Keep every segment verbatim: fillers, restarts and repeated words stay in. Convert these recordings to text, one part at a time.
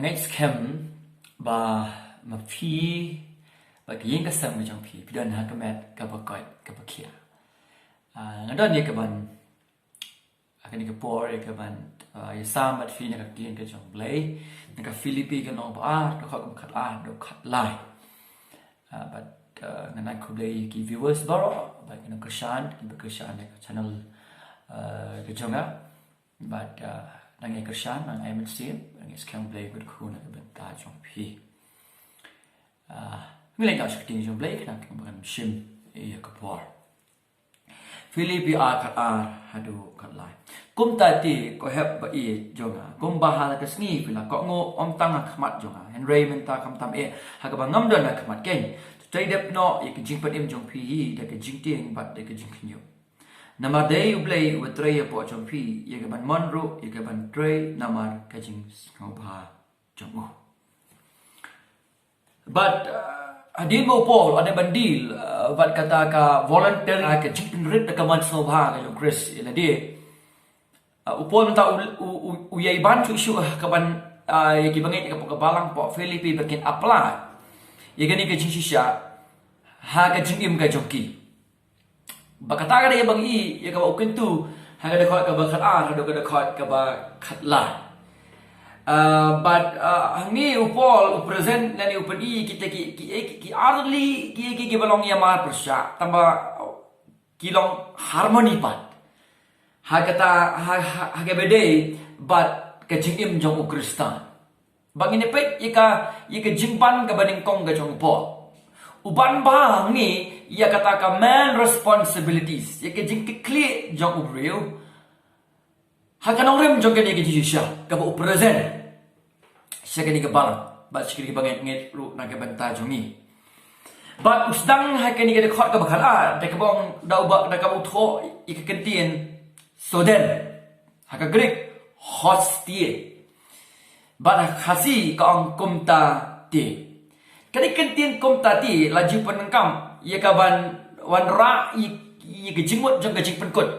Nga ngeit skhem ba ma phi bad ka ïing ka sem ka jong phi, phi don ha ka met kaba koit kaba khia. Ah, nga don ïa ka ban, ha kane ka por ïa ka ban, ah, ïasam bad phi na ka ktien ka jong U Blei, na ka Philippi ka lynnong ba ar, dkhot kaba khatar haduh khatlai. Ah, bad, ah, ngan ai khublei ïa ki viewers baroh, bad ki nongkyrshan, kiba kyrshan ïa ka channel, ah, ka jong nga. Bad, ah, nang ïa kyrshan, nang ai mynsiem, nang ïa skhem Blei kyrkhu na ka bynta jong phi. Ah, ngi leit noh sha ka ktien jong U Blei, khnang ba ngin shim ïa ka por. Philippi ar khatar haduh khatlai. Kumta te ko hep ba ïeit jong nga, kumba ha la ka sngi phi la kohnguh ym tang ha khmat jong nga, hynrei mynta khamtam eh ha kaba ngam don ha khmat kein. To trei dep noh ïa ka jingpynim jong phi hi da ka jingtieng bad da ka jingkhynñiuh. Namar dei U Blei uba trei hapoh jong phi ïa ka ban mon ruh ïa ka ban trei namar ka jingsngewbha jong u. Bad, uh, hadien ba u Paul u dei ban deal, uh, bad kata ka voluntary, uh, ka jingpynrit da ka mon sngewbha ka jong U Khrist ïa lade. Uh, u Paul mynta u, u, u, u ïai ban shuh shuh ha ka ban, uh, ïa ki bangeit ïa ka, ka balang hapoh Philippi ba kin apply ïa kane ka jingshisha ha ka jingim ka jong ki. Bad kata ka dei ba ngi i ïa kaba u kyntu ha ka dkhot kaba khatar haduh ka dkhot kaba khatlai. Uh, bad, uh, hangne u Paul u present lane u pyni kita ki, ki, ki, ki artylli ki, ki, kiba long ïamar pyrshah, tangba ki long harmony pat ha kata, ha, ha, ha kaba dei bad ka jingim jong u Khristan. Ba ngin ïa peit ïa ka, ïa ka jingban kaba nyngkong ka jong u Paul. U ban bha hangne ïa kata ka main responsibilities, ïa ka jingkitkhlieh jong u briew ha ka nongrim jong kane ka jingshisha kaba u present sha kane ka balang bad sha kane ka bangeit, ngeit ruh na ka bynta jong ngi. Bad u sdang ha kane ka dkhot kaba khatar da kaba ong, da uba, da kaba u thoh ïa ka kyntien soden, ha ka Greek hostie, bad ha ka Khasi ka ong kumta te. Kane ka kyntien kumta te la ju pyndonkam ïa ka ban wanrah ïa, ïa ka jingmut jong ka jingpynkut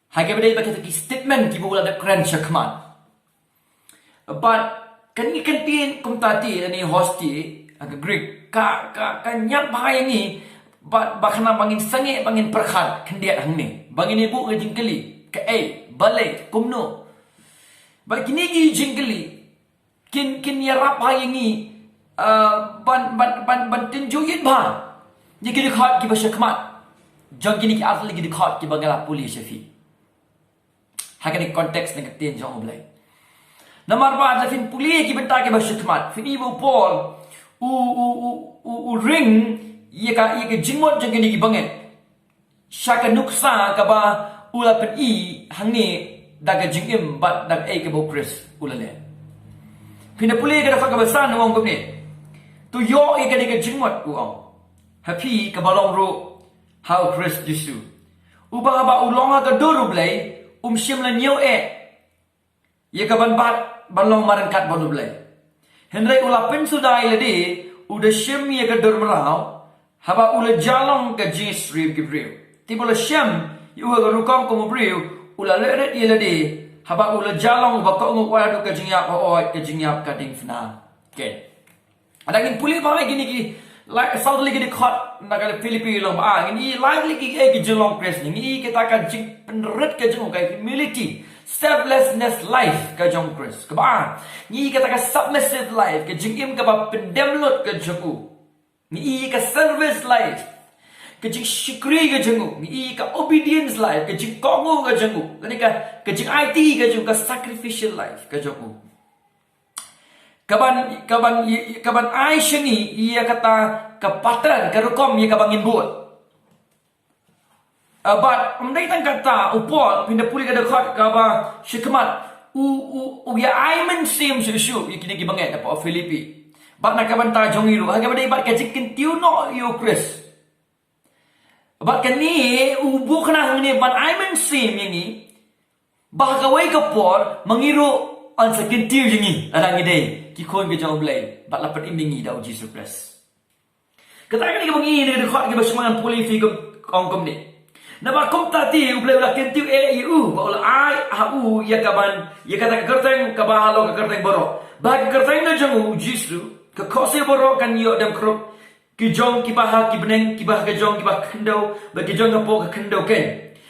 ha kaba dei bad kita ki statement kiba u la dep kren shakhmat. Bad kane ka kyntien kumta te lane hostie ha ka Greek ka, ka, ka ñiad bha ïa ngi bad ba khnang ba ngin sangeh, ba ngin pyrkhat khyndiat hangne, ba ngin ïa buh ka jingkylli kaei, balei, kumno. Bad kine ki jingkylli kin, kin ïarap ha ïa ngi, uh, ban, ban, ban, ban tynjuh ïit bha ïa ki dkhot kiba shakhmat jong kine ki artylli ki dkhot kiba nga la pule sha phi ha kane ka context na ka ktien jong U Blei. Namar ba lada phin pule ïa ki bynta kiba shakhmat, phin i ba u Paul u, u, u, u, u ring ïa ka, ïa ka jingmut jong kine ki bangeit sha ka nuksa kaba u la pyni hangne da ka jingim bad da kaei kaba u Khrist u la leh. Phin da pule ka dkhot kaba san, u ong kumne: To ïoh ïa kane ka jingmut, u ong, ha phi kaba long ruh ha u Khrist Jisu, uba haba u long ha ka dur U Blei um shym la ñiew eh ïa ka ban bat ban long marryngkat bad U Blei. Hynrei u la pynsuda ïa lade, u da shim ïa ka dur mraw haba u la jia long ka jingsyriem ki briew. Te ba u la shem ïa u ha ka rukom kum u briew, u la leh rit ïa lade haba u la jia long uba kohnguh wat haduh ka jingïap, hooid, ka jingïap ka diengphna kein. Lada ngin pule bha ïa kine ki, like, saw tylli ki dkhot na ka Philippi lynnong ba ar, ngin i lai tylli ki, eh, ki jinglong Khrist, ngin i kata ka jingpynrit ka jong u, ka humility, selflessness life ka jong u Khrist. Kaba ar, ngin i kata ka submissive life, ka jingim kaba pyndem lut ka jong u. Ngin i ka service life, ka jingshakri ka jong u. Ngin i ka obedience life, ka jingkohnguh ka jong u. Lane ka, ka jingaiti ka jong u, ka sacrificial life ka jong u. Ka ban, ka ban, ka ban ai sha ngi ïa kata ka pattern, ka rukom ïa kaba ngin bud. Ah, bad ym dei tang kata, u Paul, phin da pule ka dkhot kaba shakhmat, u, u, u ïa ai mynsiem shuh shuh ïa kine ki bangeit hapoh Philippi. Bad na ka bynta jong ngi ruh, ha kaba dei bad ka jingkyntiew noh ïa u Khrist. Bad kane u buh khnang hangne ban ai mynsiem ïa ngi ba ha kawei ka por ma ngi ruh yn sa kyntiew ïa ngi lada ngi dei ki khun ka jong U Blei bad la pynim ïa ngi da u Jisu Khrist. Kata kane kaba ngi ïa kane ka dkhot kaba shemphang pule ïa phi ka ong kumne: Naba kumta te U Blei u la kyntiew eh ïa u, ba u la ai ha u ïa kaban, ïa kata ka kyrteng kaba halor ka kyrteng baroh. Ba ka kyrteng ka jong u Jisu, ka khohsiew baroh kan ïoh dem khrup, ki jong kiba ha ki bneng, kiba ha ka jong kiba khyndew, bad ki jong hapoh ka khyndew keiñ.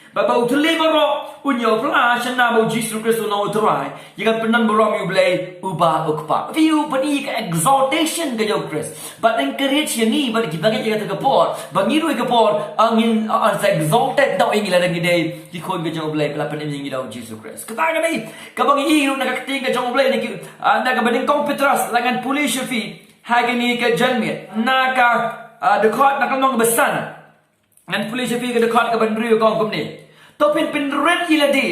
Bad ba u thylliej baroh un ïoh pla shynna ba u Jisu Khrist u long u Trai, ïa kan pyndon burom ïa U Blei uba u Kpa. Phi ïohi ka exaltation ka jong u Khrist. Bad encourage ïa ngi, bad kiba ngeit ïa kata ka por, ba ngi ruh ïa ka por, ah, ngin, ah, ah, sa exalted noh ïa ngi lada ngi dei ki khun ka jong U Blei, ba la pynim ïa ngi da u Jisu Khrist. Kata ka dei kaba ngi ïohi ruh na ka ktien ka jong U Blei, na ki, ah, na kaba nyngkong Petros, lada ngan pule sha phi ha kane ka janmiet, na ka, ah, dkhot, na ka lynnong ba san. Ngan pule sha phi ka dkhot kaba hynriew, ka ong kumne: To phin pynrit ïa lade.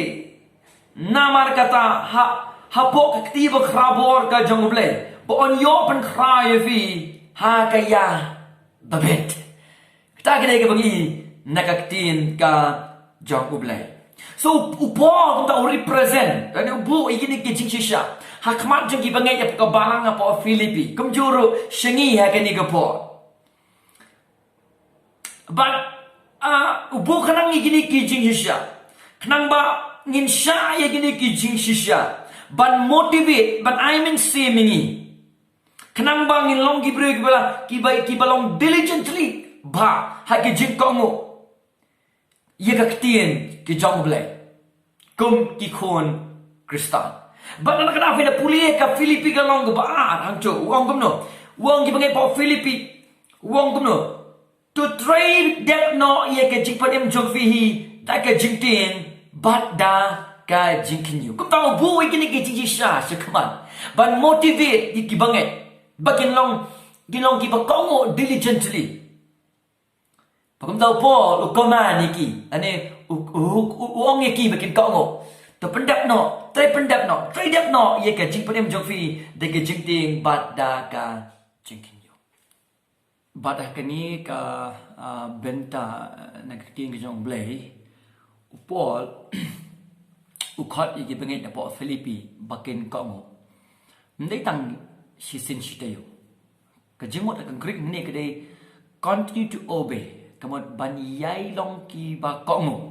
Namar kata ha, hapoh ka kti bakhraw bor ka jong U Blei, ba un ïoh pynkhraw ïa phi ha ka ïa babit. Kata ka dei kaba ngi ïohi na ka ktien ka jong U Blei. So u Paul kumta u represent, lane u buh ïa kine ki jingshisha ha khmat jong kiba ngeit hapoh ka balang hapoh Philippi, kumjuh ruh sha ngi ha kane ka por. Bad, ah, u buh khnang ïa kine ki jingshisha, khnang ba ngin shah ïa kine ki jingshisha ban motivate, ban ai mynsiem ïa ngi, khnang ba ngin long ki briew kiba la, kiba, kiba long diligently bha ha ki jingkohnguh ïa ka ktien ka jong U Blei kum ki khun Khristan. Bad na kata phi la pule ka Philippi ka lynnong kaba ar, hangto u ong kumno? U ong kiba ngeit hapoh Philippi, u ong kumno? To trei dep noh ïa ka jingpynim jong phi hi da ka jingtieng bad da ka jingkhynñiuh. Kumta u buh ïa kine ki jingshisha sha khmat ban motivate ïa kiba ngeit ba kin long, kin long kiba kohnguh diligently. Bad kumta u Paul u command ïa ki, lane u, u, u, u ong ïa ki ba kin kohnguh. To pyndep noh, trei pyndep noh, trei dep noh ïa ka jingpynim jong phi da ka jingtieng bad da ka jingkhynñiuh. Bad ha kane ka, ah, bynta, ah, na ka ktien ka jong U Blei, u Paul u khot ïa kiba ngeit hapoh Philippi ba kin kohnguh. Ym dei tang shisien shi taïew. Ka jingmut ha ka Greek mynne ka dei continue to obey. Ka mut ban ïai long kiba kohnguh.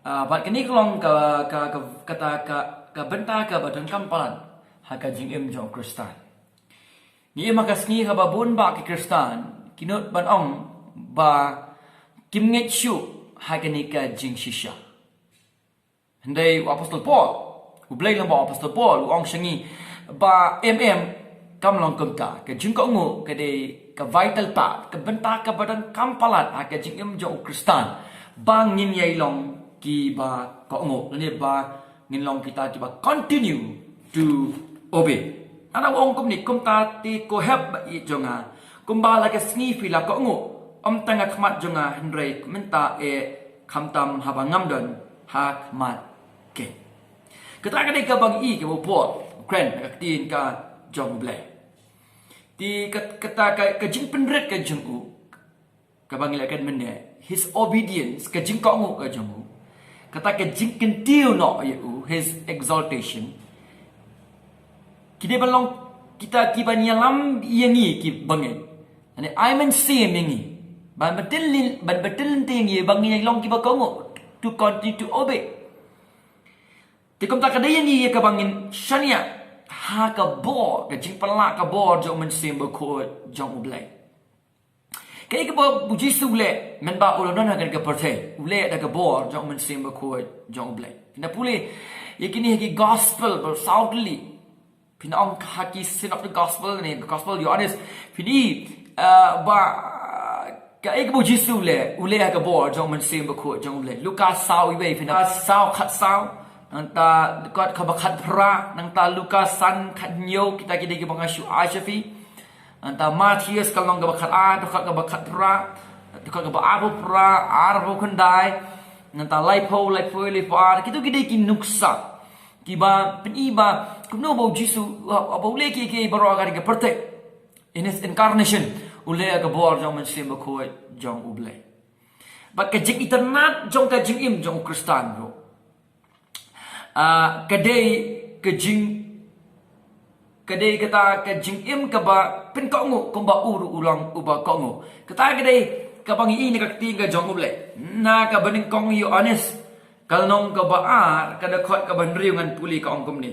Ah, bad kane ka long ka, ka, ka, kata ka, ka bynta kaba donkam palat ha ka jingim jong u Khristan. Ngi im ha ka sngi kaba bun bah ki Khristan ki nud ban ong ba kim ngeit shuh ha kane ka jingshisha. Hynrei u Apostol Paul, U Blei lyngba u Apostol Paul u ong sha ngi ba em em, kam long kumta. Ka jingkohnguh ka dei ka vital part, ka bynta kaba donkam palat ha ka jingim jong u Khristan, ba ngin ïai long kiba kohnguh, lane ba ngin long kita kiba continue to obey. Nangta u ong kumne: Kumta te ko hep ba ïeit jong nga, kumba la ka sngi phi la kohnguh, ym tang ha khmat jong nga hynrei mynta eh, khamtam haba ngam don ha khmat keiñ. Kata ka dei kaba ngi ïohi kaba u Paul u kren na ka ktien ka jong U Blei. Te kat-, kata ka, ka jingpynrit ka jong u, kaba ngi la kren mynne, his obedience, ka jingkohnguh ka jong u, kata ka jingkyntiew noh ïa u, his exaltation, ki dei ban long kita kiban ïalam ïa ngi kiba ngeit, lane ai mynsiem ïa ngi ban bteng lyn-, ban bteng lynti ïa ngi ba ngin long kiba kohnguh, to continue to obey. Te kumta ka dei ïa ngi ïa kaba ngin shaniah ha ka bor, ka jingpynlah ka bor jong u Mynsiem Bakhuid jong U Blei. Kaei kaba u Jisu u leh mynba u la don ha kane ka pyrthei? U leh da ka bor jong u Mynsiem Bakhuid jong U Blei. Phin da pule ïa kine ha ki gospel ba saw tylli. Phin da ong ha ki synoptic gospel, ne gospel Ïoannis. Phin i, ah, ba, kaei kaba u Jisu u leh, u leh ha ka bor jong u Mynsiem Bakhuid jong U Blei. Lukas saw iwei, phin da saw khatsaw. Nangta dkhot kaba khatphra, nangta Lukas san khathynñiew, kita ki dei kiba nga shu ai sha phi. Nangta Mathaios ka lynnong kaba khatar, dkhot kaba khatphra, dkhot kaba arphew phra, arphew khyndai, nangta laiphew, laiphew, laiphew ar, kito ki dei ki nuksa kiba pyni ba kumno ba u Jisu, ba u leh kiei kiei baroh ha kane ka pyrthei. In his incarnation, u leh ha ka bor jong u Mynsiem Bakhuid jong U Blei. Bad ka jingitynnad jong ka jingim jong u Khristan ruh, ah, ka dei ka jing, ka dei kata ka jingim kaba pynkohnguh kumba u ruh u long uba kohnguh. Kata ka dei Kaba ngi i na ka ktien ka jong U Blei na ka banyngkong Ïoannis ka lynnong kaba ar, ka dkhot kaba hynriew, ngan pule, ka ong kumne: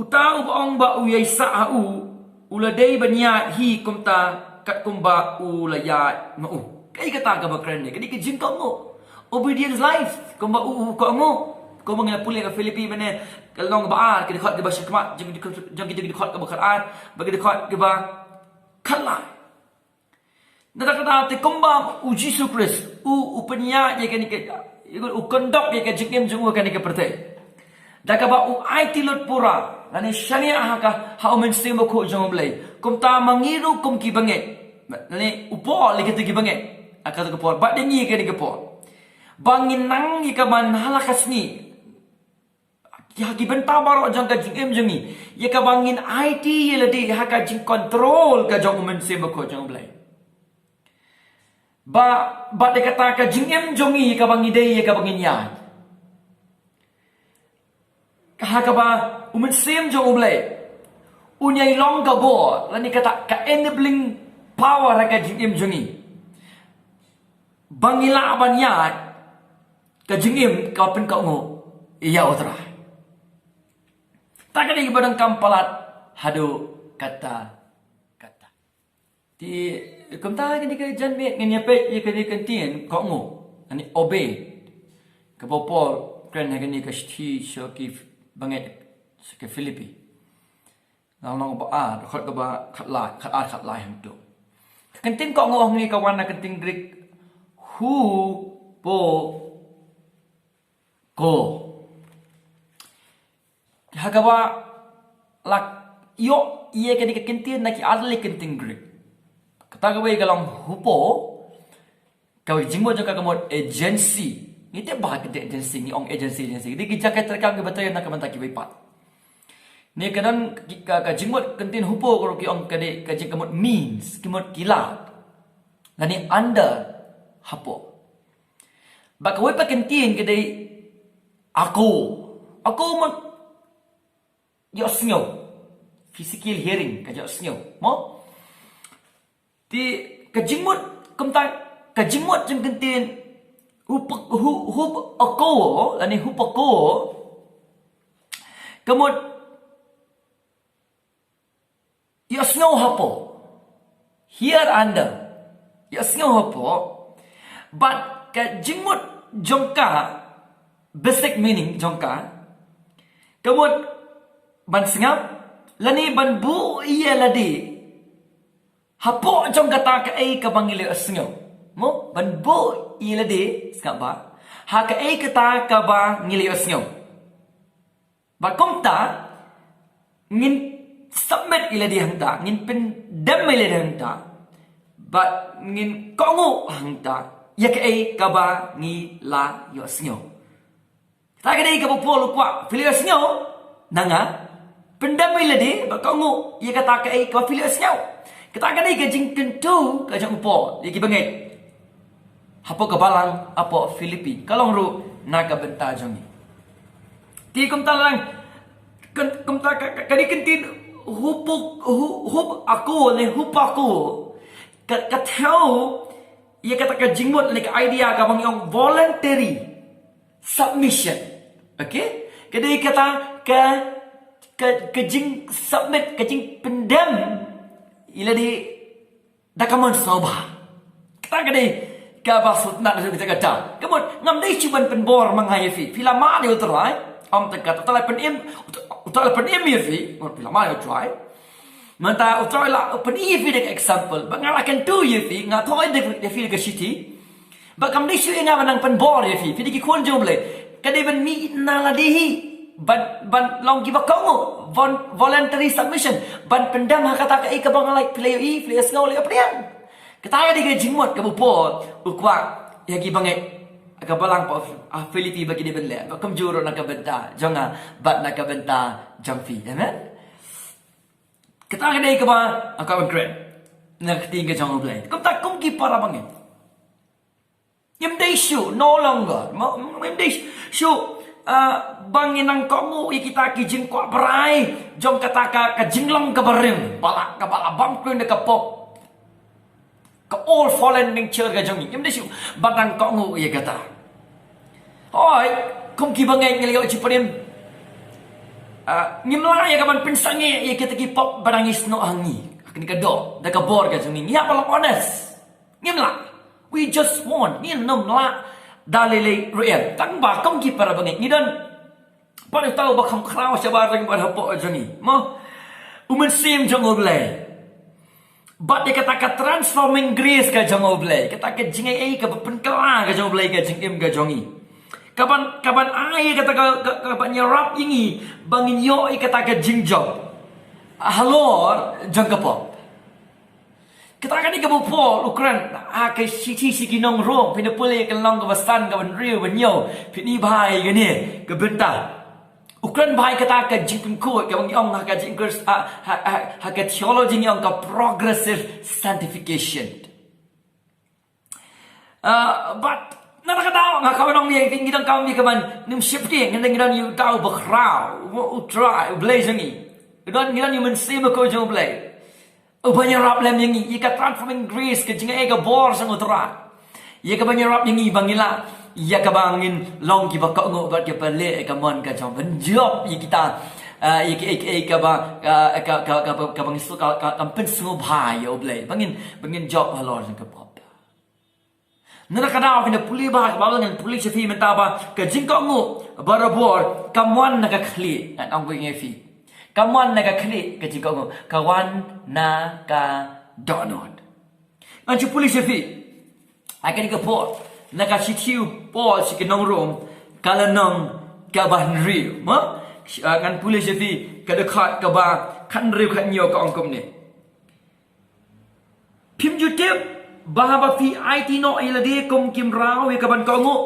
Uta uba ong ba u ïaisah ha u, u la dei ban ïaid hi kumta katkum ba u la ïaid ma u. Kaei kata kaba kren ne? Ka dei ka jingkohnguh. Obedience life, kumba u, u kohnguh. Kumba ngi la pule ha Philippi mynne, ka lynnong kaba ar, ka dkhot kaba shakhmat, jong ki dkhot, jong ki dkhot kaba khatar bad ka dkhot kaba khatlai. Na kata kata te, kumba U Jisu Khrist u, u pynïaid ïa kane ka, u kyndok ïa ka jingim jong u ha kane ka pyrthei, da kaba u aiti lut pura lane shaniah ha ka, ha U Mynsiem Bakhuid jong U Blei, kumta ma ngi ruh kum ki bangeit, lane u Paul, ïa kito ki bangeit ha kato ka por, bad ïa ngi ha kane ka por, ba ngin nang ïa ka ban ha la ka sngi, ha ki bynta baroh jong ka jingim jong ngi, ïa kaba ngin aiti ïa lade ha ka jingkontrol ka jong U Mynsiem Bakhuid jong U Blei. Ba, ba da kata ka jingim jong ngi, ïa kaba ngi dei, ïa kaba ngin ïaid, ha kaba U Mynsiem jong U Blei un ïai long ka bor, lane kata ka enabling power ha ka jingim jong ngi, ba ngi lah ban ïaid ka jingim ka pynkohnguh ïa U Trai. Ta ka dei kaba donkam palat haduh katta katta. Te kumta kane ka janmiet ngin ïa peit ïa kane ka ktien kohnguh, lane obey, kaba u Paul u kren ha kane ka shithi sha ki bangeit sha ki Philippi. Lynnong ba ar, dkhot kaba khatlai, khatar, khatlai hangto. Ka ktien kohnguh hangne ka wan na ka ktien Greek hupo ko. Ha kaba la ïoh ïa kane ka ktien na ki artylli ki ktien Greek. Kata kawei ka long hupo, ka jingmut jong ka ka mut agency. Ngi tip ba ka dei agency, ngi ong agency, agency. Dei ki jaka treikam kiba trei na ka bynta kiwei pat. Ne ka don ki, ka, ka jingmut ktien hupo ka ruh ki ong ka dei ka jing, ka mut means, ki mut ki lad. Lane under, hapoh. Bad kawei pat ka ktien ka dei ako. Ako mut ïohsngew. Physical hearing, ka ïohsngew. Mo? Te ka jingmut, kumta ka jingmut jong ka ktien hup, hu, hup ako, lane hup ako, ka mut ïohsngew hapoh. Hear under. Ïohsngew hapoh. Bad ka jingmut jong ka, basic meaning jong ka, ka mut ban sngap, lane ban buh ïa lade hapoh jong kata kaei kaba ngi la ïohsngew. Mo, ban buh ïa lade, sngap ba, ha kaei kata kaba ngi la ïohsngew. Bad kumta, ngin submit ïa lade hangta, ngin pyndem ïa lade hangta, bad ngin kohnguh hangta ïa kaei kaba ngi la ïohsngew. Kata ka dei kaba u Paul u kwah phi la ïohsngew na nga, pyndem ïa lade bad kohnguh ïa kata kaei kaba phi la ïohsngew. Kata ka dei ka jingkyntu ka jong u Paul ïa ki bangeit hapoh ka balang hapoh Philippi, ka long ruh na ka bynta jong ngi. Te kumta lang, kum-, kumta ka, ka, ka dei ka ktien hupo, hu-, hup ako, ne hup ako, ka, ka thew ïa kata ka jingmut, ne ka idea kaba ngi ong voluntary submission. Okay? Ka dei kata ka, ka, ka jingsubmit, ka jingpyndem ïa lade da ka mon sngewbha. Kata ka dei kaba sngewtynnat na ka jingkata. Ka mut, ngam dei shuh ban pynbor ma nga ïa phi. Phi la mad ïa U Trai. Ym tang kata, U Trai la pynim, U Trai la pynim ïa phi. Ka mut, phi la mad ïa U Trai. Mynta U Trai la pyni ïa phi da ka example. Bad nga la kyntu ïa phi, nga thoh ïa phi da ka shithi. Bad kam dei shuh ïa nga ban nang pynbor ïa phi, phi dei ki khun jong U Blei. Ka dei ban mih na lade hi ban, ban long kiba kohnguh, von-, voluntary submission, ban pyndem ha kata kaei kaba nga la, phi la ïohi, phi la ïohsngew, la ïohpdiang. Kata ka dei ka jingmut kaba u Paul u kwah ïa ki bangeit ha ka balang hapoh Philippi ba ki dei ban leh, bad kumjuh ruh na ka bynta jong nga bad na ka bynta jong phi. Amen. Kata ka dei kaba nga kwah ban kren na ka ktien ka jong U Blei. Kumta kum ki para bangeit, ngim dei shuh, no longer. Mo, ngim dei shuh, ah, ba ngin nang kohnguh ïa kita ki jingkwah brai jong kata ka, ka jinglong kaba rim, ba la, kaba la bam khlaiñ da ka pop. Ka old fallen nature ka jong ngi. Ngim dei shuh ban dang kohnguh ïa kata. Hooid, kum ki bangeit ngi la ïoh jingpynim. Ah, ngim lah ïa ka ban pynsangeh ïa kita ki pop ba dang isnoh ha ngi. Ha kane ka doh, da ka bor ka jong ngi. Ngi hap ban long honest. Ngim lah. We just won't. Ngim lah. Da lei lei ruh em. Tang ba kum ki para bangeit ngi don. Pat uta uba kham khraw shabar jong ngi bad hapoh jong ngi. Mo. U Mynsiem jong U Blei. Bad ïa kata ka transforming grace ka jong U Blei, kata ka jingai ei kaba pynkylla ka jong U Blei ka jingim ka jong ngi. Kaban, kaban ai kata ka, ka, kaban ïarap ïa ngi ba ngin ïoh ïa kata ka jingjop halor jong ka pop. Kata ka dei kaba u Paul u kren ha ka shithi sha ki nong Rom, phin da pule ka lynnong kaba san, kaba hynriew, kaba hynñiew, phin i bha ïa kane ka bynta. U kren bha ïa kata ka jingpynkhuid, kaba ngi ong ha ka jingkhuid, ha, ha, ha, ha ka theology ngi ong ka progressive sanctification. Ah, but na ka daw nga ka ban ong ïa ngi, ngi donkam ïa kaban nym sheptieng, ngi don ïa uta uba khraw, u, U Trai, U Blei jong ngi. Ngi don, ngi don ïa U Mynsiem Bakhuid jong U Blei. Uban ïarap lem ïa ngi, ïa ka transforming grace, ka jingai ei ka bor jong U Trai. Ïa kaban ïarap ïa ngi ba ngin lah, ïa kaba ngin long kiba kohnguh bad kiba leh ïa ka mon ka jong, ban jop ïa kita, ah, ïa ka, ïa ka, ïa kaba, ah, ka, ka, ka, ka, kaba ngin shu, ka, ka, ka pynsngewbha ïa U Blei. Ba ngin, ba ngin jop halor jong ka pop. Na ka daw phin da pule bha ka Baibl, ngan pule sha phi mynta ba ka jingkohnguh barabor kam wan na ka khlieh, ngan ong ïa phi. Kam wan na ka khlieh ka jingkohnguh, ka wan na ka dohnud. Ngan shu pule sha phi. Ha kane ka por, na ka shithi u Paul sha ki nong Rom, ka lynnong kaba hynriew, mo? Sh-, ah, ngan pule sha phi ka dkhot kaba khathynriew, khathynñiew, ka ong kumne. Phim ju tip ba haba phi aiti noh ïa lade kum ki mraw ïa kaban kohnguh,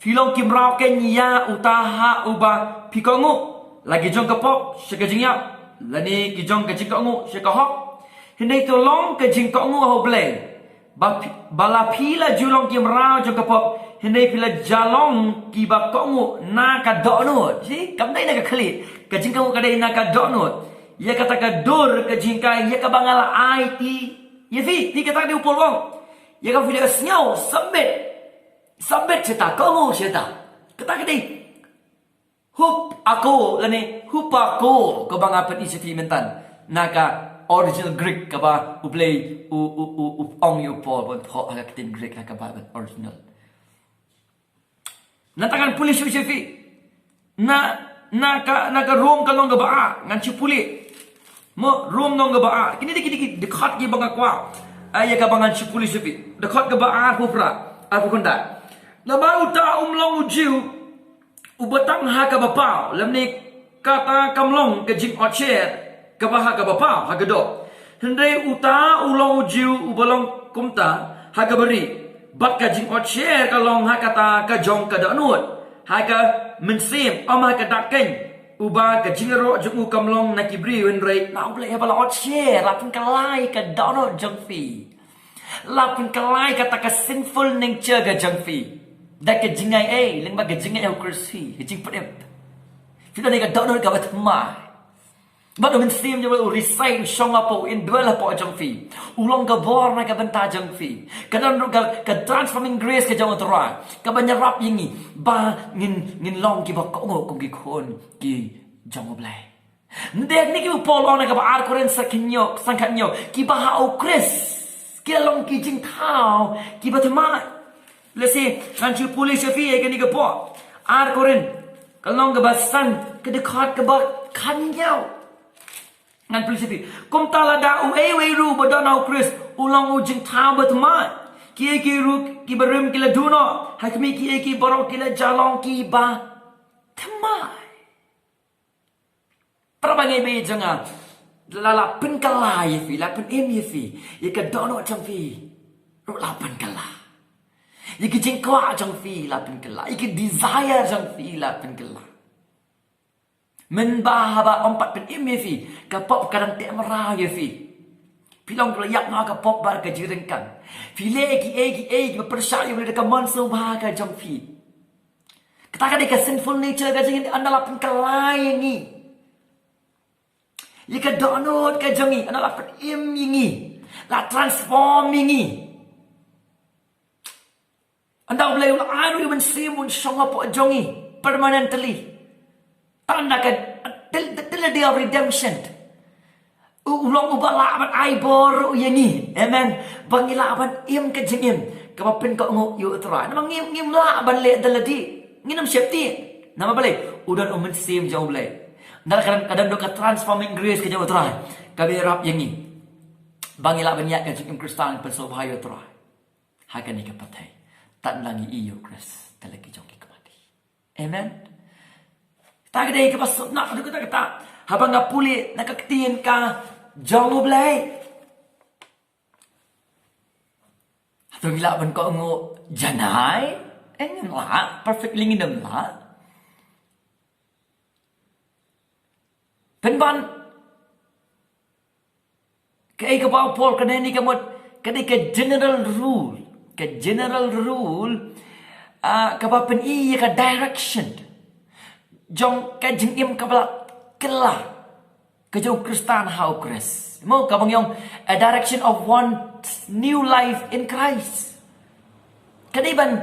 phi long ki mraw keiñ ïa uta ha uba phi kohnguh, la ki jong ka pop sha ka jingïap, lane ki jong ka jingkohnguh sha ka hok? Hynrei to long ka jingkohnguh ha U Blei, ba phi, ba la phi la ju long ki mraw jong ka pop, hynrei phi la ja long kiba kohnguh na ka dohnud. Shi, kam dei na ka khlieh, ka jingkohnguh ka dei na ka dohnud. Ïa kata ka dur ka jinghikai ïa kaba nga la aiti ïa phi, phi, kata ka dei u Paul u ong. Ïa kaba phi la sngew, submit. Submit shata, kohnguh shata. Kata ka dei hup ako, lane hup ako, kaba nga pyni sha phi mynta. Na ka original Greek kaba U Blei u, u, u, u ong ïa u Paul ban thoh ha ka ktien Greek ha kaba original. Nangta ngan pule shuh sha phi. Na, na ka, na ka Rom ka lynnong kaba ar, ngan shu pule. Mo, Rom lynnong kaba ar. Kine dei, kine dei ki dkhot kiba nga kwah. Ai, ïa kaba ngan shu pule sha phi. Dkhot kaba arphew phra, arphew khyndai. Namar uta um long u Jiw uba tang ha kaba paw, lymne kata kam long ka jingotsher kaba ha kaba paw ha ka doh. Hynrei uta u long u Jiw uba long kumta ha kaba rieh, bad ka jingotsher ka long ha kata ka jong ka dohnud, ha ka mynsiem, ym ha ka dak keiñ, uba ka jingïaroh jong u kam long na ki briew, hynrei na U Blei. Haba la otsher, la pynkylla ïa ka dohnud jong phi, la pynkylla ïa kata ka sinful nature ka jong phi da ka jingai ei, lyngba ka jingai ei ha U Khrist, phi, ka jingpynim. Phi don ïa ka dohnud kaba thymmai. Bad U Mynsiem jong U Blei u reside, u shong hapoh, u indwell hapoh jong phi. U long ka bor na ka bynta jong phi. Ka don ruh ka, ka transforming grace ka jong U Trai, kaban ïarap ïa ngi ba ngin, ngin long kiba kohnguh kum ki khun ki jong U Blei. Nde ne ki u Paul u ong na kaba ar Korinth san khathynñiew, san khathynñiew, kiba ha U Khrist ki la long ki jingthaw kiba thymmai. Lehse ngan shu pule sha phi ïa kane ka por. Ar Korinth ka lynnong kaba san, ka dkhot kaba khathynñiew. Ngan pule sha phi. Kumta lada uei uei ruh uba don ha U Khrist, u long u jingthaw ba thymmai. Kiei kiei ruh kiba rim ki la duh noh, ha khmih, kiei kiei baroh ki la ja long kiba thymmai. Para bangeit jong nga, la, la pynkylla ïa phi, la pynim ïa phi. Ïa ka dohnud jong phi ruh la pynkylla. Ïa ki jingkwah jong phi la pynkylla. Ïa ki desire jong phi la pynkylla. Mynba haba ym pat pynim ïa phi, ka pop ka dang teh mraw ïa phi. Phi long kaba la ïap noh ha ka pop bad ka jingryngkang. Phi leh kiei kiei kiba pyrshah ïa U Blei da ka mon sngewbha ka jong phi. Kata ka dei ka sinful nature ka jong ngi, ynda la pynkylla ïa ngi. Ïa ka dohnud ka jong ngi, ynda la pynim ïa ngi, la transform ïa ngi. Ynda U Blei u la ai ruh ïa u Mynsiem un shong hapoh jong ngi permanently. Tang da ka, till, till the day of redemption. U, u long uba lah ban ai bor ruh ïa ngi. Amen. Ba ngi lah ban im ka jingim kaba pynkohnguh ïa U Trai. Namar ngim, ngim lah ban leh da lade. Ngin ym sheptieng. Namar balei? U don u Mynsiem jong U Blei. Ynda ka don, ka don ka transforming grace ka jong U Trai kaba ïarap ïa ngi ba ngi lah ban ïaid ka jingim Khristan pynsngewbha ïa U Trai ha kane ka pyrthei. Tang da ngi ïoh Khrist, te la ki jong ki kaba madi. Amen. Kata ka dei kaba suk na ka dei kata kata. Haba nga pule na ka ktien ka jong U Blei. Hato ngi lah ban kohnguh janai? Eh, ngim lah, perfectly ngim lah. Pynban kaei kaba u Paul, kane ni ka mut, ka dei ka general rule. Ka general rule, ah, kaba pyni ïa ka direction jong ka jingim kaba la kylla ka jong u Khristan ha u Khrist. Mo, kaba ngi ong, a direction of one's new life in Christ. Ka dei ban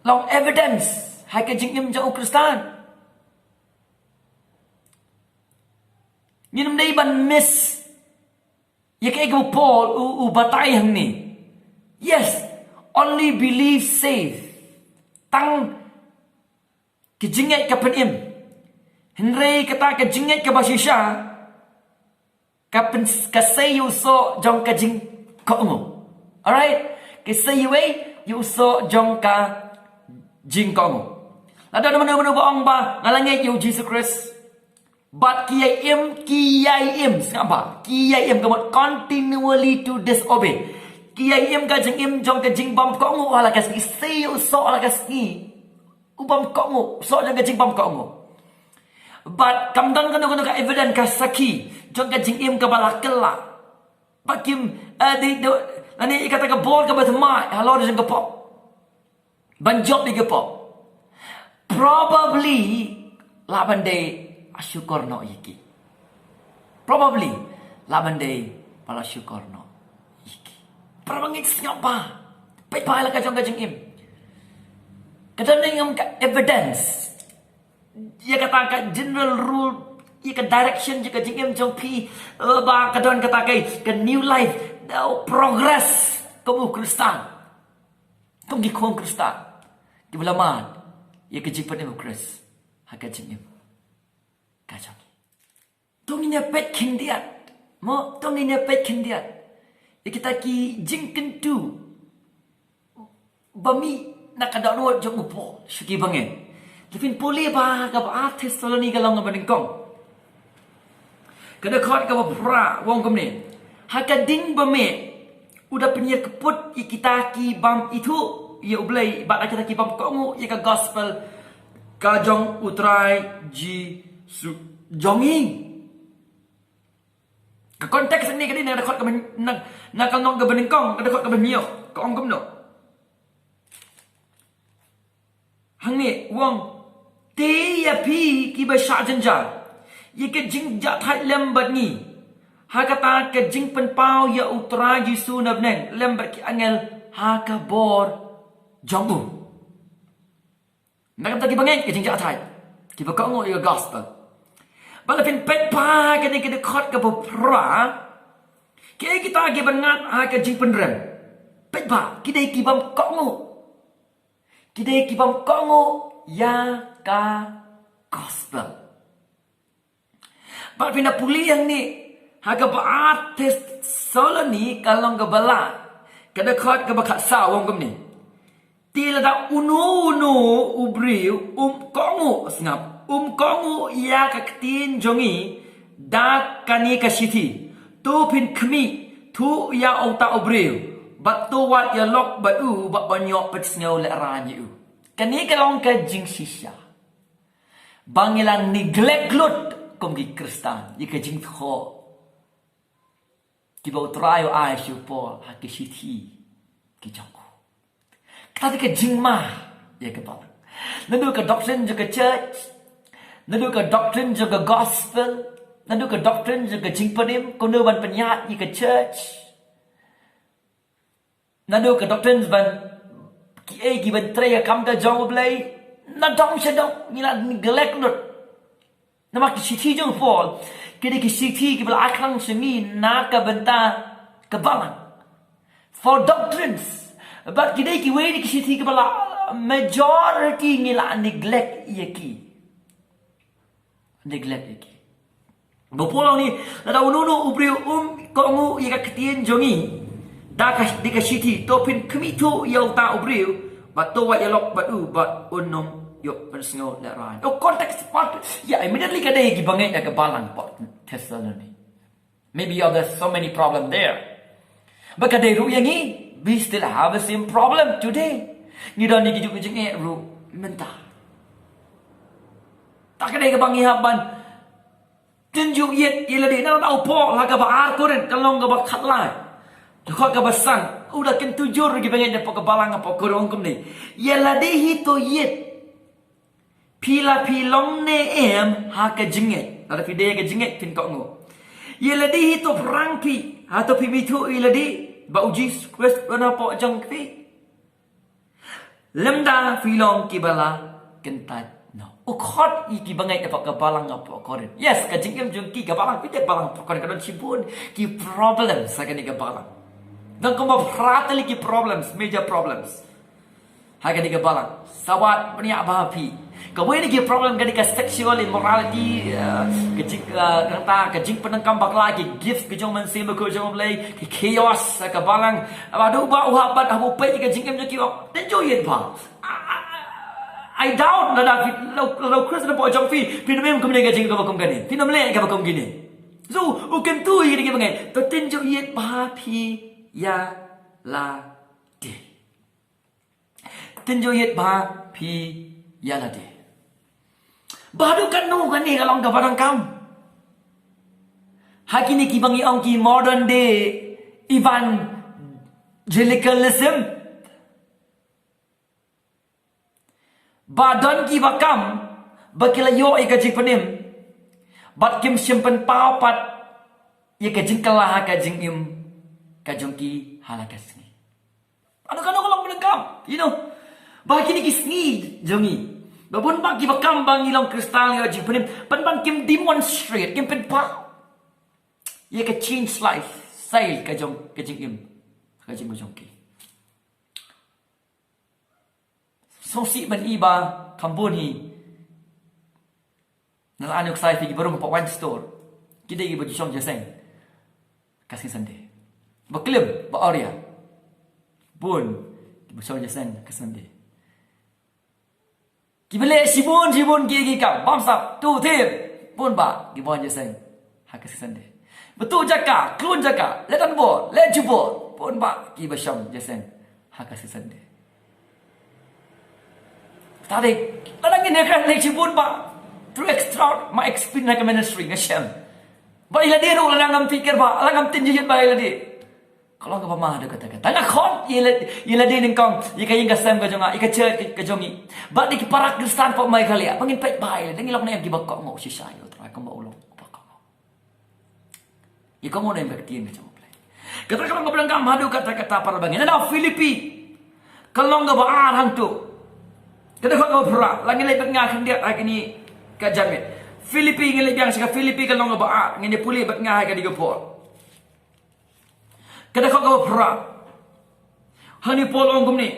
long evidence ha ka jingim jong u Khristan. Ngim dei ban miss ïa kaei kaba u Paul u, u batai hangne. Yes, only believe save. Tang ka jingngeit ka pynim. Hynrei kata ka jingngeit kaba shisha ka pyn, ka sei ïa u soh jong ka jingkohnguh. Alright? Ka sei ïa u, ïa u soh jong ka jingkohnguh. Lada mano mano ba ong ba nga la ngeit ïa u Jisu Khrist, bad ki ïai im, ki ïai im, sngap bha, ki ïai im, ka mut continually to disobey. Ki ïai im ka jingim jong ka jingbymkohnguh ha la ka sngi, sei ïa u soh ha la ka sngi. U bymkohnguh, soh jong ka jingbymkohnguh. Bad kam don kano kano ka evidence, ka sakhi jong ka jingim kaba la kylla. Ba kim, eh, dei, dei, lane ïa kata ka bor kaba thymmai halor jong ka pop. Ban jop ïa ka pop. Probably lah ban dei, ah, shukor noh ïa ki. Probably lah ban dei ba la shukor noh ïa ki. Para bangeit, sngap bha. Peit bha ïa la ka jong ka jingim. Ka don ne em ka evidence ïa kata ka general rule, ïa ka direction, ïa ka jingim jong phi, eh, ba ka don kata ka, ka new life, eh, progress kum u Khristan. Kum ki khun Khristan kiba la mad ïa ka jingpynim u Khrist ha ka jingim ka jong ngi. To ngin ïa peit khyndiat. Mo, to ngin ïa peit khyndiat ïa kita ki jingkyntu ba mih na ka dohnud jong u Paul sha ki bangeit. Te phin pule bha ha kaba ar Thessaloni ka lynnong kaba nyngkong, ka dkhot kaba phra, u ong kumne: Ha ka ding ba mih u da pynïakynduh ïa kita ki bym ithuh ïa U Blei bad ïa kita ki bym kohnguh ïa ka gospel ka jong U Trai Jisu jong ngi. Ka context hangne ka dei na ka dkhot kaba, na, na ka lynnong kaba nyngkong, ka dkhot kaba hynñiew, ka ong kumno hangne? U ong: Te ïa phi kiba shah jynjar ïa ka jingjahthait lem bad ngi ha kata ka jingpynpaw ïa U Trai Jisu na bneng lem bad ki angel ha ka bor jong u. Na ka bynta ki bangeit ka jingjahthait, kiba kohnguh ïa ka gospel. Bad lada phin peit bha kane ka dkhot kaba phra, kiei kita kiba ngat ha ka jingpynrem? Peit bha, ki dei ki bym kohnguh. Ki dei ki bym kohnguh ïa ka gospel. Bad phin da pule hangne ha kaba ar Thessaloni ka lynnong kaba lai, ka dkhot kaba khatsaw, u ong kumne: Te lada uno uno u briew um kohnguh, sngap, um kohnguh ïa ka ktien jong ngi da kane ka shithi, to phin khmih thuh ïa uta u briew bad to wad ïalok bad u bad ban ïoh pynsngew lehrain ïa u. Kane ka long ka jingshisha ba ngi la neglect lut kum ki Khristan ïa ka jingthoh kiba U Trai u ai sha u Paul ha ki shithi ki jong u. Kata ka jingma ïa ka Baibl. Naduh ka doctrine jong ka church, naduh ka doctrine jong ka gospel, naduh ka doctrine jong ka jingpynim, kumno ban pynïaid ïa ka church. Naduh ka doctrine ban Ki ei ki ban trei ka kam ka jong U Blei. Na dong sha dong ngi la neglect lut. Namar ki shithi jong Paul ki dei ki shithi ki ba la ai khlem sha ngi na ka bynta ka balang. For doctrines. But ki dei ki wei ki shithi ki ba la majority ngi la neglect ïa ki. Neglect ïa ki. Ba Paul u ong, lada uno uno u briew um kohnguh ïa ka ktien jong ngi da ka, da ka shithi, to phin khmih thuh ïa uta u briew, bad to wat ïalok bad u, bad un ym ïoh pynsngew lehrain. Oh, context part, yeah, immediately ka dei ki bangeit da ka balang, hapoh Thessalony. Maybe, oh, there's so many problem there. Ba ka dei ruh ïa ngi, we still have the same problem today. Ngi don ïa ki juh ki jingeh ruh mynta. Ta ka dei kaba ngi hap ban tynjuh ïit ïa lade. Na u Paul ha kaba ar Korinth, ka lynnong kaba khatlai, dkhot kaba san, u da kyntu jur ki bangeit hapoh ka balang hapoh Korinth, ong kumne: Ïa lade hi to ïit, phi la phi long ne em ha ka jingngeit. Lada phi dei ha ka jingngeit phin kohnguh. Ïa lade hi to pyrshang phi, hato phi mih thuh ïa lade ba u Jisu Khrist u don hapoh jong phi? Lymda phi long kiba la kyntait noh. U khot ïa ki bangeit hapoh ka balang hapoh Korinth. Yes, ka jingim jong ki ka balang, phi tip balang hapoh Korinth ka don shibun ki problems ha kane ka balang. Don kumba phra tylli ki problems, major problems ha kane ka balang. Sa wat pynïap bha phi. Kawei na ki problem ka dei ka sexual immorality, eh, ka jing, eh, kata ka jingpyndonkam bakla, ki gift ka jong u Mynsiem Bakhuid jong U Blei, ki chaos ha ka balang. Haduh ba u hap ban, hap ban peit ïa ka jingim jong ki, oh, tynjuh ïit bha. I, I, I doubt lada phi, lada, lada u Khrist u don hapoh jong phi, phin ym im kumne ka jingim kaba kum kane. Phin ym leh kaba kum kine. So u kyntu ïa ki bangeit, to tynjuh ïit bha phi ïa lade. Tynjuh ïit bha phi ïa lade. Ba haduh katno kane ka long kaba donkam ha kine kiba ngi ong ki modern day evangelicalism. Ba don kiba kam ba ki la ïoh ïa ka jingpynim, bad kim shym pynpaw pat ïa ka jingkylla ha ka jingim ka jong ki ha la ka sngi. Haduh katno ka long kaba donkam, you know. Ba kine ki sngi jong ngi, ba bun bah kiba kam ba ngi long Khristan, ïoh jingpynim, pynban kim demonstrate, kim pynpaw ïa ka change lifestyle ka jong, ka jingim ka jong, ka jong ki. Sngewsih ban i ba kham bun hi na la an ïoh ksai phi kiba rung hapoh wine store, ki dei kiba ju shong jingïaseng ka sngi Sunday. Ba klim, ba awria, bun kiba shong jingïaseng ka sngi Sunday. Kiba leh shibun shibun ki, ki kam bamsap, tu thim, bun bah kiba wan jingïaseng ha ka sngi Sunday. Ba tuh jaka, khlun jaka, leh donbor, leh jubor, bun bah kiba shong jingïaseng ha ka sngi Sunday. Tadi, lada ngin ïa kren leh shibun bah, through extra, my experience ha ka ministry, nga shem. Ba ïa lade ruh lada ngam pyrkhat bha, lada ngam tynjuh ïit bha ïa lade, ka long kaba ma haduh katta katta. Nga khot ïa la, ïa lade nyngkong, ïa ka ïing ka sem ka jong nga, ïa ka church ka, ka jong ngi, bad ïa ki para Khristan hapoh Meghalaya, ba ngin peit bha ïa lade, ngin long ne em kiba kohnguh shisha ïa U Trai kumba u long uba kohnguh. Ïa ka mon em ka ktien ka jong U Blei. Kata ka long kaba donkam haduh katta katta para bangeit. Nangta Philippi ka lynnong kaba ar hangto, ka dkhot kaba phra, la ngin leit bad nga khyndiat ha kane ka janmiet. Philippi, ngin leit biang sha ka Philippi ka lynnong kaba ar, ngin ïa pule bad nga ha kane ka por. Ka dkhot kaba phra. Hangne Paul u ong kumne: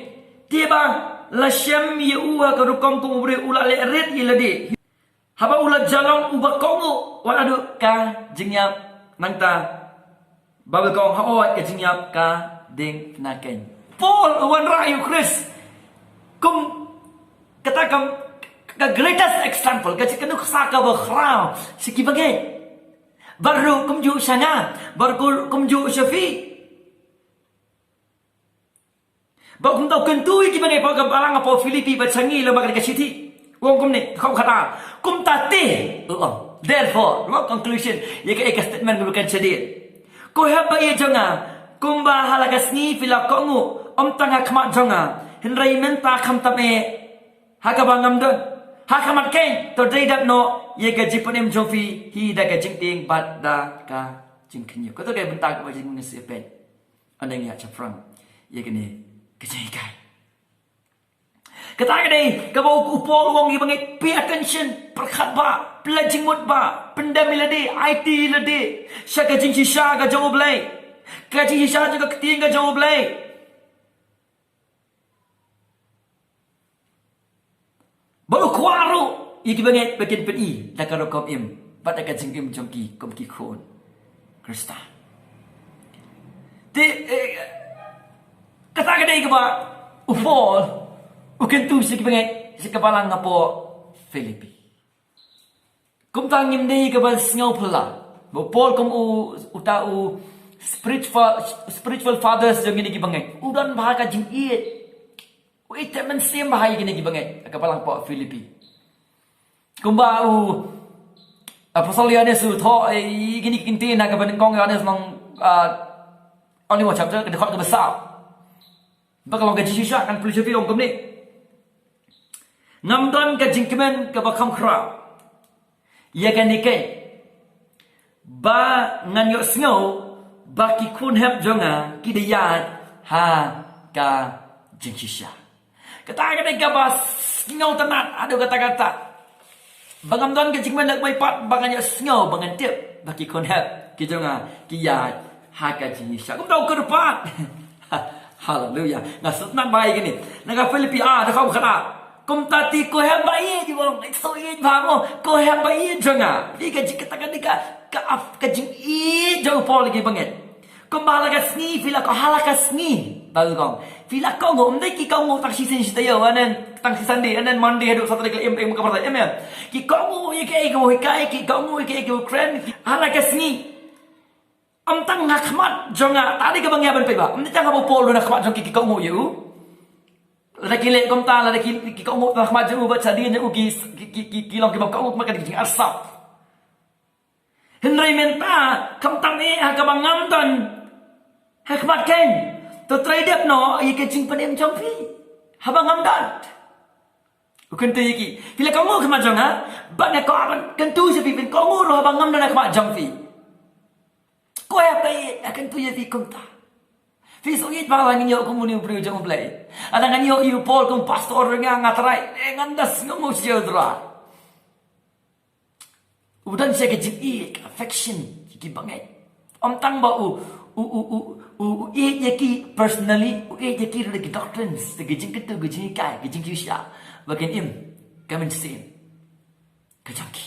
Te ba la shem ïa u ha ka rukom kum u briew, u la leh rit ïa lade. Haba u la ïalong uba kohnguh wat haduh ka jingïap, nangta ba u la kohnguh, hooid, ka jingïap ka ding na keiñ. Paul u wanrah ïa u Khrist kum kata ka, ka greatest example, ka jingkynnoh kaba khraw sha ki bangeit. Bad ruh kumjuh sha nga, bad ruh kumjuh sha phi. Ba kumta u kyntu ïa ki bangeit hapoh ka balang hapoh Philippi bad sha ngi lem bad ka shithi. U ong kumne, dkhot khatar. Kumta te, u ong, therefore, u ong conclusion ïa ka, ïa ka statement kaba kan shadien. Ko hep ba ïeit jong nga, kumba ha la ka sngi phi la kohnguh, ym tang ha khmat jong nga, hynrei mynta khamtam eh ha kaba ngam don, ha khmat keiñ, to dei dap noh ïa ka jingpynim jong phi hi da ka jingtieng bad da ka jingkhynñiuh. Kato ka bynta kaba jingmynsiem peit. Ynda ngi ïa shaphrang ïa kane ka jinghikai. Kata ka dei kaba u Paul u ong ïa ki bangeit, pay attention, pyrkhat bha, pynleit jingmut bha, pyndem ïa lade, aiti ïa lade sha ka jingshisha ka jong U Blei, ka jingshisha jong ka ktien ka jong U Blei. Ba u kwah ruh ïa ki bangeit ba kin pyni da ka rukom im bad da ka jingim jong ki kum ki khun Khrista. Te, eh, kata ka dei kaba u Paul u kyntu sha ki bangeit sha ka balang hapoh Philippi. Kumta ngim dei kaba sngew phylla ba u Paul kum u, uta u spiritual, spiritual fathers jong kine ki bangeit. U don bha ka jingïeit. U ïeit mynsiem bha ïa kine ki bangeit ha ka balang hapoh Philippi. Kumba u Apostol Ïohannes u thoh, eh, ïa kine ki ktien ha kaba nyngkong Ïohannes lynnong, ah, only one chapter, ka dkhot kaba saw. Ba ka long ka jingshisha, ngan pule sha phi, ong kumne. Ngam don ka jingkmen kaba kham khraw ïa kane keiñ, ba ngan ïohsngew ba ki khun hep jong nga ki da ïaid ha ka jingshisha. Kata ka dei kaba sngewtynnat haduh katta katta. Ba ngam don ka jingkmen lehbeiñ pat ba ngan ïohsngew ba ngan tip ba ki khun hep ki jong nga ki ïaid ha ka jingshisha. Kumta u kyrpad. Haleluya. Nga sngewtynnat bha ïa kane. Na ka Philippi, ah, dkhot khatar. Kumta te ko hep ba ïeit, ïa u ong, ïeit, so ïeit bha mo. Ko hep ba ïeit jong nga. Phi, ka jing, kata ka dei ka, ka, ka jingïeit jong u Paul ïa ki bangeit. Kumba ha la ka sngi, phi la kohnguh ha la ka sngi. Ba u ong, phi la kohnguh, ym dei ki kohnguh tang shisien shi taïew, and then tang shi Sunday, and then Monday haduh Saturday ka la im, im ka pyrthei, em, em. Ki kohnguh ïa kaei kaba u hikai, ki kohnguh ïa kaei kaba u kren, ha la ka sngi. Ym tang ha khmat jong nga, ta dei kaba ngi hap ban peit bha. Ym dei tang haba u Paul u don ha khmat jong ki, ki kohnguh ïa u. Lada ki leh kumta, lada ki, ki kohnguh ha khmat jong u bad shadien jong u, ki, ki, ki, ki, ki long kiba kohnguh, kumta ka dei ka jingarsap. Hynrei mynta, khamtam eh ha kaba ngam don ha khmat keiñ, to trei dep noh ïa ka jingpynim jong phi haba ngam don. U kyntu ïa ki, phi la kohnguh ha khmat jong nga, bad nga kwah ban kyntu sha phi, phin kohnguh ruh haba ngam don ha khmat jong phi. Ko hep ba ïeit, nga kyntu ïa phi kumta. Phi sngewthuh ba la ngan ïoh kum une u briew jong U Blei. Lada ngan ïoh ïa u Paul kum pastor, nga, nga trai, eh, ngan da sngewnguh sha U Trai. U don sha ka jingïeit, ka affection ïa ki bangeit. Ym tang ba u, u, u, u, u, u ïeit ïa ki personally, u ïeit ïa ki ruh da ki doctrines, da ki jingkyntu, ki jinghikai, ki jingshisha ba kin im ka mynsiem ka jong ki.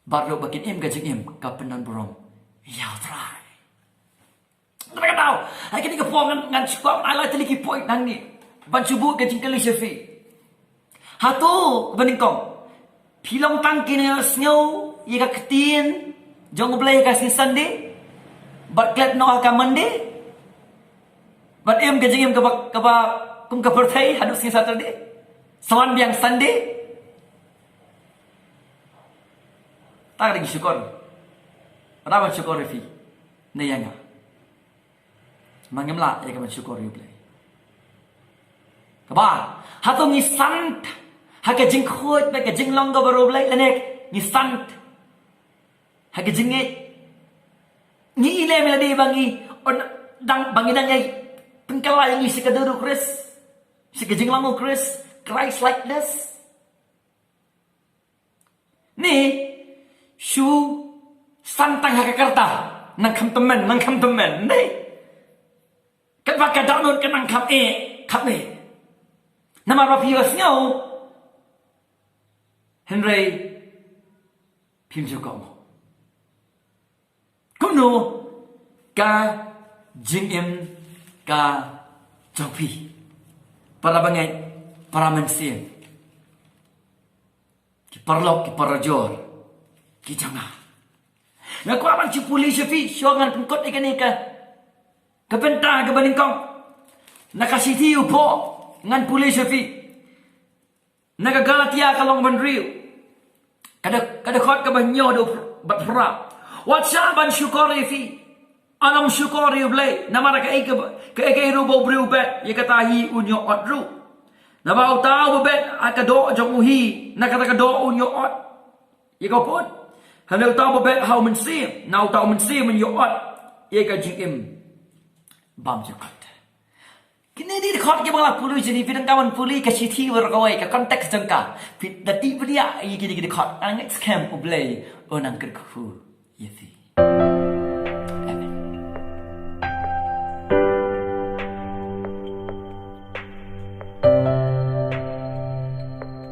Bad ruh ba kin im ka jingim ka pyndonburom ïa U Trai. Kata ka daw, ha kine ki por ngan, ngan shu kwah ban highlight tylli ki point nangne ban shu buh ka jingkylli sha phi. Hato kaba nyngkong, phi long tang ki nongïohsngew ïa ka ktien jong U Blei ha ka sngi Sunday bad klet noh ha ka Monday, bad im ka jingim kaba, kaba kum ka pyrthei haduh sngi Saturday, sa wan biang Sunday? Ta ka dei ka shukor. Ka dei ban shukor ïa phi ne ïa nga? Ma ngim lah ïa ka ban shukor ïa U Blei. Kaba, hato ngi san ha ka jingkhuid bad ka jinglong kaba riewblei lane ngi san ha ka jingngeit? Ngi i lem ïa lade ba ngi, on, dang, ba ngi dang ïa pynkylla ïa ngi sha ka dur U Khrist, sha ka jinglong U Khrist, Christ likeness. Ne shu san tang ha ka rta, nang kham tymmen, nang kham tymmen, ne? Katba ka dohnud ka nang kham eh, kham eh. Namar ba phi ïohsngew, hynrei phim ju kohnguh. Kumno ka jingim ka jong phi, para bangeit, para mynsiem, ki paralok, ki parajor ki jong nga? Nga kwah ban shu pule sha phi, shuwa ngan pynkut ïa kane ka, ka bynta kaba nyngkong na ka shithi u Paul, ngan pule sha phi. Na ka Galatia ka lynnong ba hynriew, ka dkhot, ka dkhot kaba hynñiew haduh bad phra. Wat shah ban shukor ïa phi. Ym shukor ïa U Blei namar kaei kaba, kaei kaei ruh ba u briew u bet, ïa kata hi un ïoh ot ruh. Naba uta uba bet ha ka doh jong u hi, na kata ka doh un ïoh ot ïa ka pud. Hynrei uta uba bet ha U Mynsiem, na uta U Mynsiem un ïoh ot ïa ka jingim bymjukut. Kine ki dkhot kiba nga la pule jong phi, phi donkam ban pule ka shithi baroh kawei, ka context jong ka. Phi da tip bniah ïa kine ki dkhot. Nga ngeit skhem U Blei un nang kyrkhu ïa phi.